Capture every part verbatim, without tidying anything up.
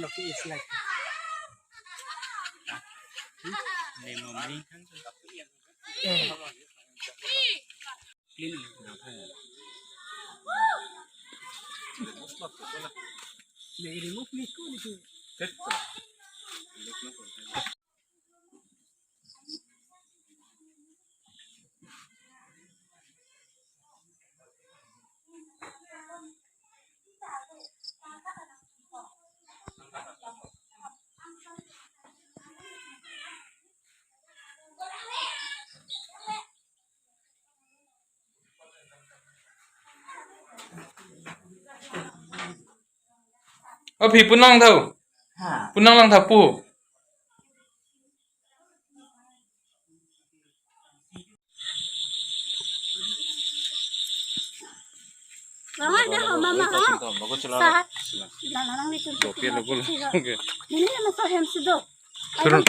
Look, it's like, hmm? Lemon. Eh. Clean. Remove me, Oh, phi punang thau. Ha. Punang lang thapu. Mama, dah, mama, ha? Sa, lang, lang, lang, itu. Oke. Ini nama so hem sudo. Turun.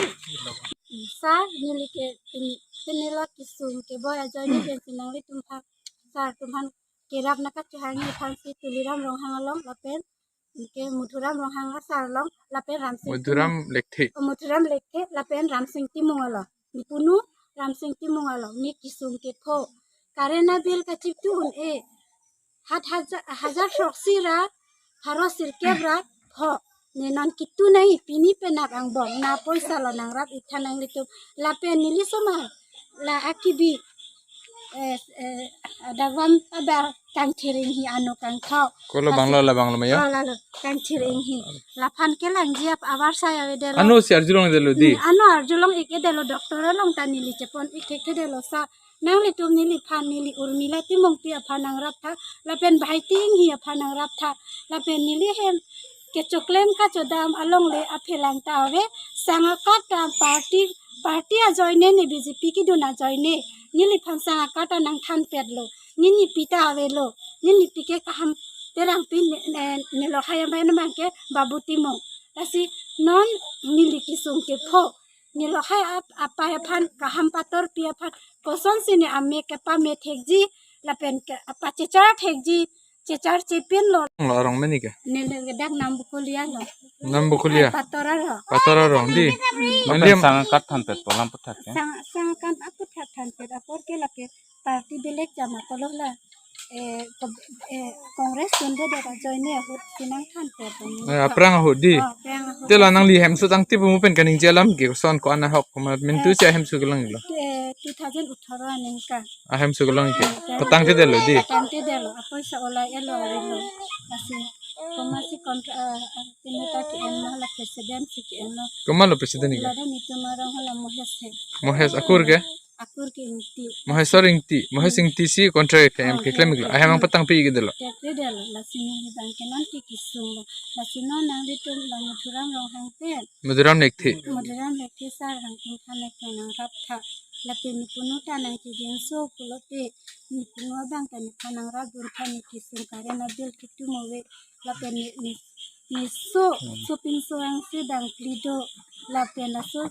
Sa, neli ke, pini, pini lo kisung ke boy ajoine pen si nanglitum aphan. Sa, tum aphan kerap nangkachehang neliphan si Tuliram Ronghang along lapen ke Madhuram Ronghang asar along lapen Ramsing Madhuram Lekthe. Oh, Madhuram Lekthe lapen Ramsing Timung along. Ne punu Ramsing Timung along ne kisung ke pho. Current a-bill kachiptu un-e. Hat hajar, hajar throksi ra pharo sirkep ra pho. Ne non kitu nai, pini penap angbong. Na poisa lo nangrap itha nanglitum. Lapen neli somar la akibi, eh, eh, adagam abar kangthiring hi ano kangthau. Ko labang lo, labang lo ma ya? Oh, lalo, kangthiring hi. Laphan kelangji ap abar saya weder lo. Ano si arjulong-edetlo dei. Hmm, ano arjulong-ekedetlo, doctor along ta neli chepon-ekedetlo sa. Nanglitum neliphan, neli Urmila Timungpi aphan nangrap tha, lapen Bhaiti Enghi aphan nangrap tha, lapen neli hem kechoklem kachodam alongle aphelang ta ave, sang akat ta party, party ajoine ne, B J P kedun ajoine, neliphan sang akat ta nangthanpetlo, ne nipi ta avelo, ne nipi ke Kaham Terangpi, ne, ne, ne lohai amai namang ke Babu Timung. Lasi non neli kisung ke pho, ne lohai ap-, apai aphan, Kaham Patorpi aphan, kosonsi ne amek kepame thekji, lapen ke apa chechar thekji, chechar chepin lo. Lo arong meni ke? Neli ke dak Nambukulia lo. Nambukulia? Pator arong. Pator arong dei. Hmm. Mandi lapen sang akat thanpetpo, lam aphuthak ke? Sang, sang akat aphuthak thanpet apor ke lake party belek jama tolo la. Eh, ko-, eh, Congress dundedet ajoine ahut si nangthanpet. Eh, aphrang ahut dei. Oh, aphrang ahut. Te la nangli hemso tangte pu mo pen kaningje alam ke, koson ko-an ahok komat mintu si ahemso kelanglo? Eh, two thousand eighteen aningkan. Ahemso kelang ke. Patangtedetlo dei. Patangtedetlo. Apoisa olai elo arilo. Lasi komatsi kontra, ah, ah, pinita ke-enlo, la president si ke-enlo. Komatlo president ke? Lada nitum arong hala Mohes he. Mohes akur ke? Akur ke Ingti. Mohesor Ingti. Mohes Ingti si kontra ke-em keklem-iklo. Ahem ang patangpi-ikdetlo. Tangpidetlo. Lasi neli abang ke non ke kisung lo. Lasi non nanglitum la Madhuram Ronghang pen. Madhuram Lekthe. Madhuram Lekthe sir abang ke nephan nangkeng nangrap tha. Lapen ne punu ta nangchijinso pulote ne punu abang ta nephan nangrapdun tha, ne kisung current a-bill kitu mo ave. Lapen ne, ne, ne so, hmm, sopinso angse dang phli do. Lapen laso,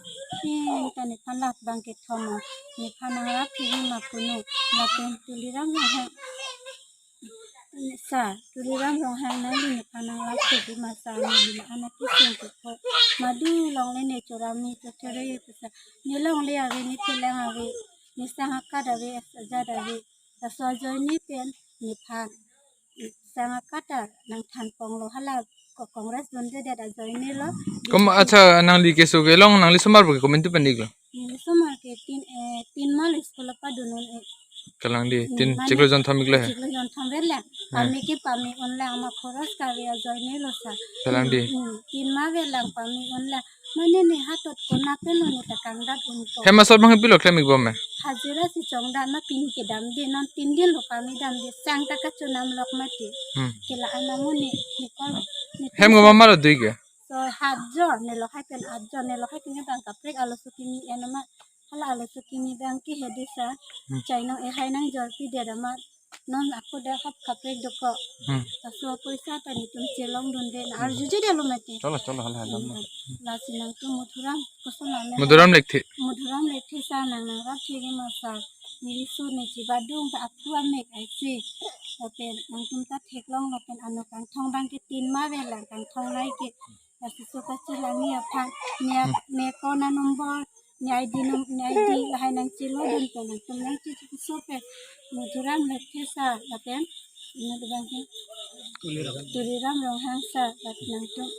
hmm, ta nephan lak abang kethom mo. Nephan nangrap thiri ma punu. Lapen Tuliram Ronghang. Sa, Tuliram Ronghang nangli nephan nangrap thiri ma sa, neli la-an akisung ke pho. Madu longle ne choram ne chothere ye pusa. Ne longle ave, ne chelang ave, ne sang akat ave, ajat ave. Laso ajoine pen nephan sang akat ta nangthanponglo, hala ko Congress dundedet ajoine lo. Kom, acha, nangli keso kelong, nangli somar pu ke komantu pen-iklo? Neli somar ke tin, eh, tin ma lo school apadun un-e. Kalang dei, hmm, tin mane chiklo jonthom-iklo he. Chiklo jonthom verlang. Hmm. Pame ke pame unlang, ama khoros kave ajoine lo sa. Kalang dei. Hmm, tin ma verlang pame unlang. Mane ne hatot konat pen lo ne ta kangdat unpo. Hem asor abang pilo klem-ikbom he? Hajira si chongdat ma, pini kedamde, non tin din lo pamedamde, sang ta kachonam lok mati. Hmm. Ke la-an amo ne, ne kol, ne hem ko mama lo dui ke? So, hatjon, ne lohai pen atjon, ne lohai pen abang kaprek aloso kimi-en ma, hala aloso kimi abang ke he dei sa, hmm, chainong ehai nangjorpidet ma, non ako dak hap kaprek dokok. Hmm. Laso apoisa ta netum chelongdunde, na, hmm, arjujedetlo mati. Cholo, cholo, hala, hala. Hmm. Lasi nangtum Madhuram, koson nang, Madhuram Lekthe. Madhuram Lekthe sa nang nangrap thiri ma sa. neli so ne chibadung ta aphu amek aisi. Lapen nangtum ta theklong lapen ano kangthong abang ke tin ma velang kangthong nai ke. Lasi so kachelang ni aphan ne, ne kona number ne I D num ne I D lahai nangchelo dun pen nangtum nangchiso pen Madhuram Lekthe sir lapen ina dubang ke Tuliram Ronghang sir lapen nangtum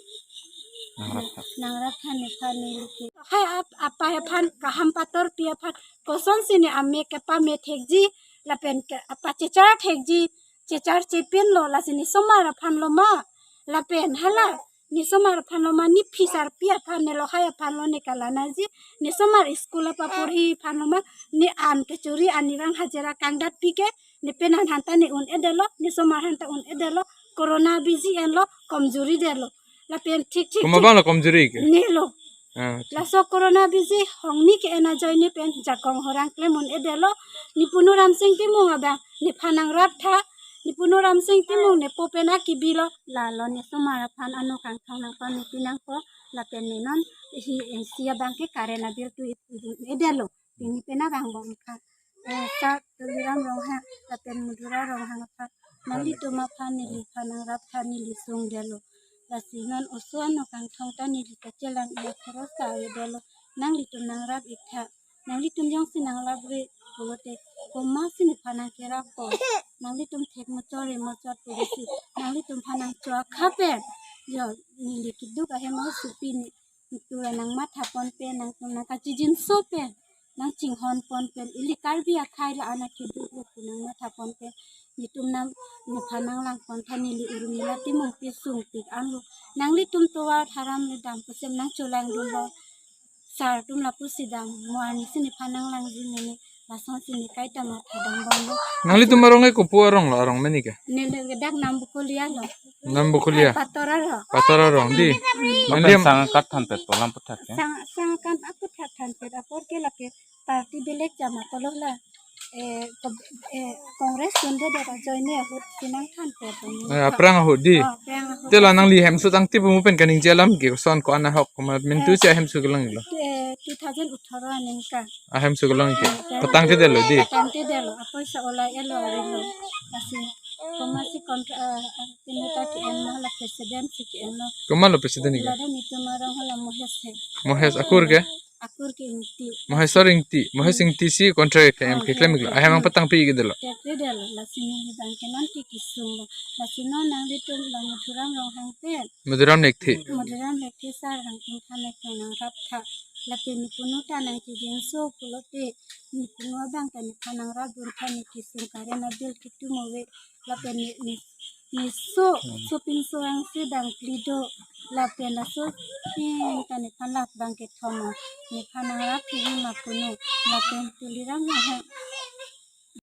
nangrap tha nephan neli ke. Hai ap apa aphan kaham pator pi aphan kosonsi ne amek kepame thekji lapen ke apa chechar thekji chechar chepin lo lasi ne somar aphan lo ma lapen hala ne somar aphan lo ma ne phisar pi aphan ne lo hai aphan lo ne kalana ji ne somar school apa porhi aphan lo ma ne an kechori an ne rang hajira kangdat pi ke ne penan hanta ne un-edetlo ne somar hanta un-edetlo corona biji enlo komjuri detlo lapen thik thik Kuma thik bang lo komjuri ke? Ne lo. Ah, acha. Laso corona biji hongni ke ena joine pen jakong horang klem un-edetlo ne punu Ramsing Timung abang nephan nangrap tha ne punu Ramsing Timung ne po pen akibi lo lalo ne somar aphan ano kangthong nangpame pinangpo lapen ne non hi N C abang ke current abill tu un-edetlo pini pen abang bom kha. Eh, sir Tuliram Ronghang lapen Madhuram Ronghang aphan nanglitum aphan neliphan nangrap tha neli sungdetlo. Lasi non oso ano kangthong ta neli kachelang iya khoroksa avedetlo. Nanglitum nangrap ik tha. Nanglitum jongsi nangrap re pulote komatsi nephan nangkerap ko. Nanglitum thek mochor re mochor pulosi nanglitum phan nangcho akha pen yo neli keduk ahem ahut supi ne tura nangmatha pon pen nangtum nangkachijinso pen nangchinghon pon pen ili Karbi akhei la ana keduk lo pu nangmatha pon pen netum nang nephan nanglang pon tha neli Urmila Timung pi sungpik anlo. Nanglitum tovar tharam le dam pusem nangcholang dunlo. Sir atum lapusi dam mo arnisi nephan nanglangji mene lasonsi ne kaita matha dam bomlo. Nanglitum arong ke kopu arong lo arong meni ke? Neli ke dak Nambukulia lo. Nambukulia. Pator arong. Pator arong di. Hmm. Mandi Lapen am- sang angkat thanpet po lam puthak ya. Sang sang angkat aputhak thanpet apor ke lake party belek jama kolo la. Eh, ko- eh, Congress tunde dera joine ahut sinang thanpet. Eh, aphrang ahut di. Oh, aphrang ahut. Tela nangli hemso tangte pumu pen kaningje alam ke son ko-an ahok komat mintu si ahemso kelang lo. Eh, two thousand eighteen aningkan. Ahemso kelang ke. Patang te delo di. Patang te delo. Apoisa ola elo arilo. Lasi komatsi kontra, eh, pineta ke enlo la president si ke enlo. Komat lo president ke? Lada netum arong hala Mohes he. Mohes akur ke? Akur ke Ingti. Mohes or Ingti. Mohes Ingti si kontra ke em ke klem iklo. Ahem ang patang pi ke delo. Te te delo. Lasi neli abang ke non ke kesung lo. Lasi non nanglitum la Madhuram Ronghang pen. Madhuram Lekthe. Madhuram Lekthe sir abang pen than nek nangrap tha. Lapen ne punu ta nangchijinso pulote ne punu abang ta nephan nangrap dun tha ne kesung current abill kitu mo ave lapen ne ne ne so sopinso angse dang plido lapen laso pin ta nephan lak abang kethom nephan nangrap thiri ma punu lapen Tuliram Ronghang